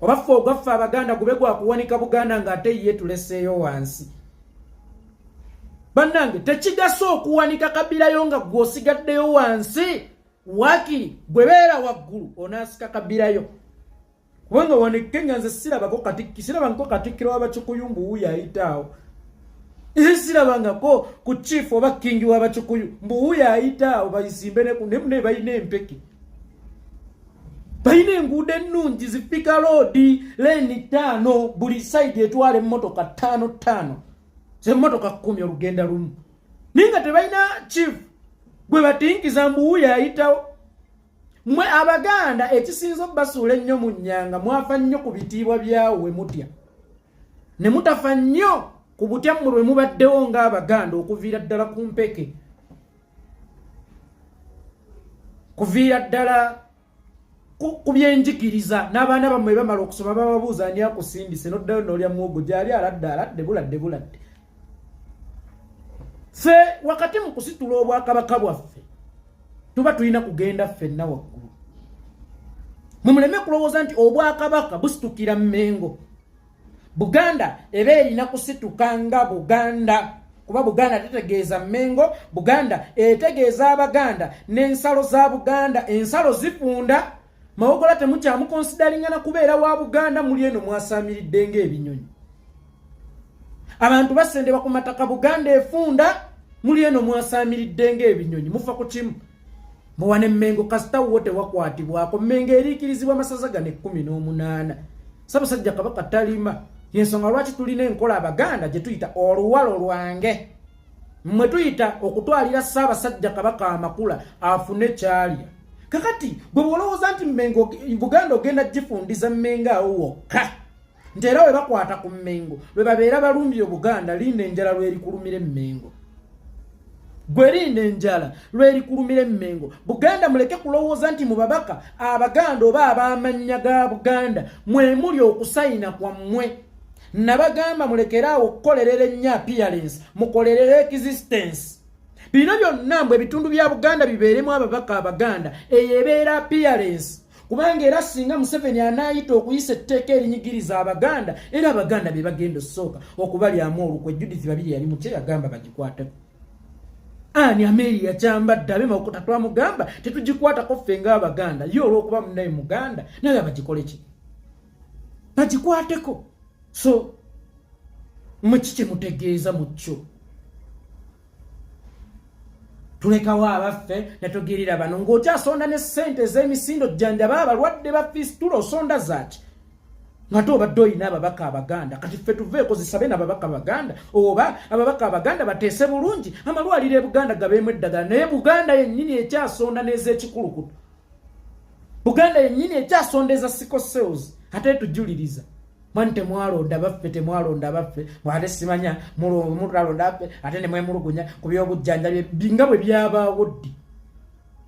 Oba ffe ogwaffe Abaganda gube gwakuwanika Buganda ng'ate ye tuleseeyo wansi. Bannange, tekigasa okuwanika kabirayo nga gw'osigaddeyo wansi. Wakiri gwe beera waggulu onaasika kabirayo, kubanga wano e Kenya nze sirabako katikki, sirabangako katikkiro w'Abakikuyu mbu wuuyo ayitaawo. Sirabangako ku chief oba king w'Abakikuyu mbu wuuyo ayitaawo. Bayisimbe ne balina empeke, balina enguudo ennungi, zi Thika Road, lane 5, buli side etwala emmotoka ttaano ttaano, zemmotoka 10 olugenda lumu, naye nga tebalina chief gwe batinkiza mbu wuuyo ayitawo. Mwe Abaganda ekisinza obbasuula ennyo mu nnyanga, mwafa nnyo ku bitiibwa byawe mutya ne mutafa nnyo ku butya mmwe bwe mubaddewo ng'Abaganda okuviira ddala ku mpeke, kuviira ddala ku byenjigiriza. N'abaana bammwe bamala okusoma, bababuuza ani akusindise, noddayo n'olya muwogo gyali aladde aladde buladde buladde. Ffe wakati mu kusitula obwakabaka bwaffe tuba tulina kugenda ffenna waggulu. Mumuleme kulowooza nti obwakabaka busitukira Mmengo. Buganda eba erina kusituka nga Buganda, kuba Buganda tetegeeza Mmengo. Buganda etegeeza Abaganda n'ensalo za Buganda. Ensalo zifunda. Mawogola temukyamukonsidaringana kubeera wa Buganda. Muli eno mwasaamiridde ng'ebinyonyi, abantu basendebwa ku mataka. Buganda efunda, muli eno mwasaamiridde ng'ebinyonyi, mufa ku kimu muwana Emmengo. Kasita wo tewakwatibwako Mmengo, eriikirizibwa masaza gano 18. Ssaabasajja Kabaka talima. Yensonga lwaki tulina enkola Abaganda gye tuyita oluwalo lwange, mmwe tuyita okutwalira Ssaabasajja Kabaka amakula afune kyalya. Kakati bwe bwolowooza nti Mmengo, Buganda ogenda gifundiza Mmengo awo wokka, nti era we bakwata ku Mmengo lwe babeera balumbye Obuganda, linda enjala lwerikulumira Emmengo. Gwe linda enjala lwerikulumira Emmengo. Buganda muleke kulowooza nti mu babaka Abaganda oba ab'amannya ga Buganda mwe muli okusayina kwammwe. Nabagamba mulekeraawo okukolerera ennyo appearance, mukolerere existence. Bino byonna mbwe ebitundu bya Buganda bibeeremu ababaka Abaganda, eyo ebeera appearance, kubanga era singa Museveni anaayita okuyisa etteeka erinyigiriza Abaganda, era Abaganda be bagenda osooka okubalyamu olukwe. Judith Babiri yali mukye yagamba bagikwateko ani ameeri yakyambadde abe Mawokota twamugamba tetugikwatako ffe ng'Abaganda, ye olw'okuba munaye Muganda naye bagikole ki, bagikwateko. So mweki kyemutegeeza mu kyo tulekawo abaffe netugirira bano ng'okyasonda ne ssente ez'emisindo jjanjaba abalwadde ba fistula, osonda zaaki ngate obadde olina ababaka Abaganda? Kati ffe tuveeko zisabe n'ababaka Baganda, oba ababaka Abaganda bateese bulungi amalwaliro e Buganda gabeemu eddagala, naye Buganda yennyini ekyasonda n'ez'ekikulukuto, Buganda yennyini ekyasonda eza sickle cells, ate tujuliriza mwani temwalonda baffe, temwalonda baffe, ate simanya mutalonda baffe, ate nemwemulugunya ku byobujjanjabi nga bwe byabaawo ddi.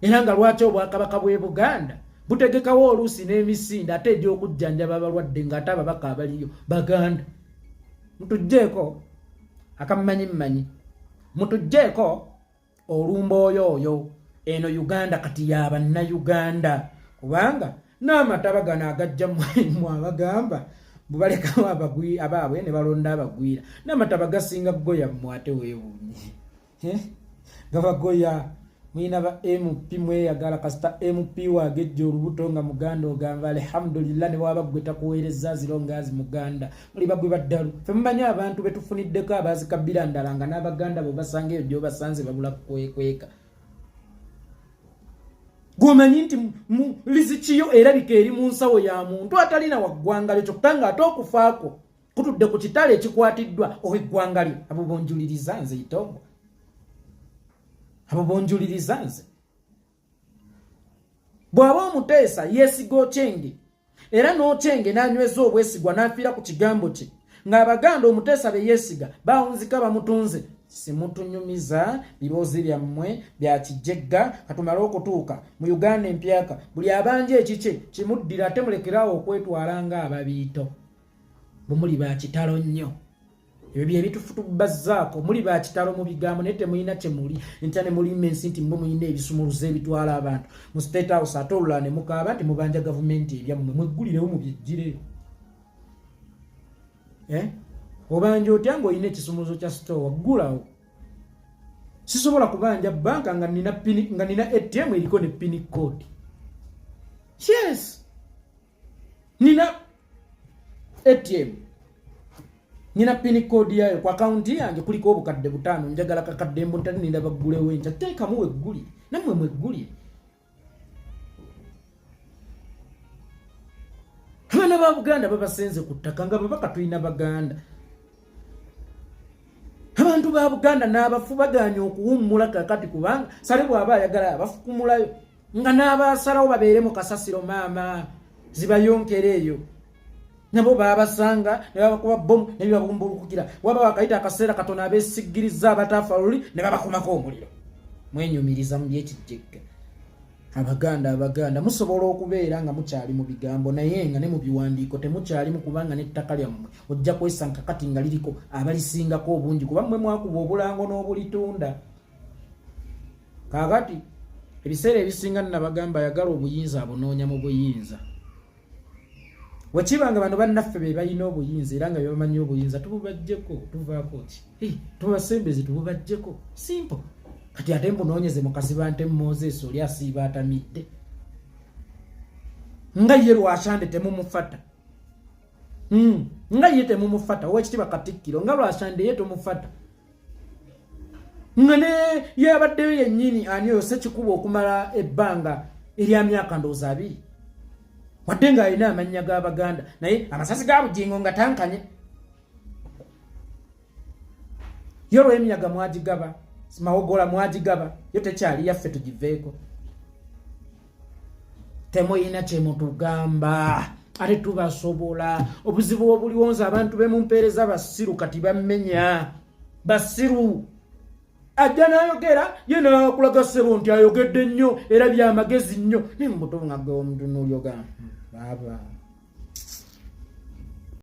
Era nga lwaki obwakabaka bw'e Buganda butegekawo oluusi n'emisinde ate egy'okujjanjaba abalwadde ng'ate ababaka abaliyo Baganda? Mutugjeeko akamanyi mmanyi, mutugjeeko olumba oyo oyo. Eno Uganda kati yabannayuganda, kubanga n'amataba gano agajja mu abagamba bubalekawo abaabwe ne balonda abagwira, n'amataba gasinga goya mmwe. Ate weewuunye gabagoya mulina ba MP mweyagala. Kasita MP wagejja olubuto nga Muganda, ogamba alhamdulillah, ne waba gwe takuweereza zirongaazi Muganda. Muli bagwe baddalu. Fe mumanyi abantu betufuniddeko abaazikabbira ndala nga n'Abaganda bwe basanga eyo gy'obasanze babula kwekweka. Gwomanyi nti lizikiyo erabika eri mu nsawo ya muntu atalina waggwanga lyo, kyokka ng'ate okufaako kutudde ku kitala ekikwatiddwa ow'eggwanga lyo. Abo bonjuliriza nze itongo, abo bonjuliriza nze. Bw'aba Omuteesa yeesiga Okyenge, era n'Okyenge n'anyweza obwesigwa n'afiira ku kigambo kye ng'Abaganda Omuteesa be yeesiga bawunzika bamutunze. Simutunyumiza birowoozo byammwe bya kijegga. Katumale okutuuka mu Uganda empyaka, buli abanja ekikye kimuddira, ate mulekeraawo okwetwala ng'ababiito. Bwe muli ba kitalo nnyo, ebyo bye bitufutubazzaako. Muli ba kitalo mu bigambo naye temulina kye muli. Enkya ne mulimba ensi nti mwe mulina ebisumuluzo ebitwala abantu mu State House, ate olulala ne mukaaba nti mubanja gavumenti ebyammwe. Mweggulirewo mubyeggireyo. Eh? Obanja otya ng'olina ekisumuzo kya sitowa ggulawo. Sisobola kubanja banka nga nina pini, nga nina ATM eriko ne pini code. Yes, nina ATM, nina pini code yayo ku akawunti yange kuliko obukadde 5, njagala kakadde mbu ntali ninda baggulewo enkya. Teekamu weggulire, nammwe mweggulire. Abaana ba Buganda babasenze ku ttaka nga babaka tulina Baganda. Abantu ba Buganda n'abafu baganye okuwummula kakati, kubanga sale bw'aba ayagala abafukumulayo nga n'abasalawo babeere mu kasasiro, maama zibayonkera eyo, nabo babasanga ne babakuba bomu ne bibabumbulukukira. Waba wakayita akaseera katono, abeesiggiriza abataafa luli ne babakumako omuliro. Mwenyumiriza mu byekijjegga. Abaganda, Abaganda musobola okubeera nga mukyali mu bigambo, naye nga ne mu biwandiiko temukyalimu, kubanga n'ettaka lyammwe ojja kwesanka kati nga liriko abalisingako obungi, kuba mmwe mwakuba obulango n'obulitunda. Kaakati ebiseera ebisinga nnabagamba, ayagala obuyinza abunoonya mu buyinza. Wekiba nga bano bannaffe be balina obuyinza era nga bebamanyi obuyinza, tububajjeko. Tuvaako ki? Tubasembeze, tububajjeko, simple. Kati ate mbunoonyeze mukaziba nte Moses oli asiiba atamidde nga ye Lwashande temumufata. Nga ye temumufata. Owekitiibwa Katikkiro, nga Lwashande ye tomufata, nga ne yabaddeyo yennyini ani oyo Sekikuba okumala ebbanga erya myaka ndowooza 20, wadde ng'alina amannya g'Abaganda, naye amasasi ga Bugingo nga tankanye yo. Lw'emiyaga mwagigaba, Mawogola mwagigaba, yo tekyali yaffe, tugiveeko. Temuyina kyemutugamba, ate tubasobola. Obuzibu obuliwonza abantu bemumpeereza basiru, kati bammenya basiru. Ajja n'ayogera ye nakulaga ssebo nti ayogedde nnyo era byamagezi nnyo, naye mubuto nga gwe omutunuulyoga baaba.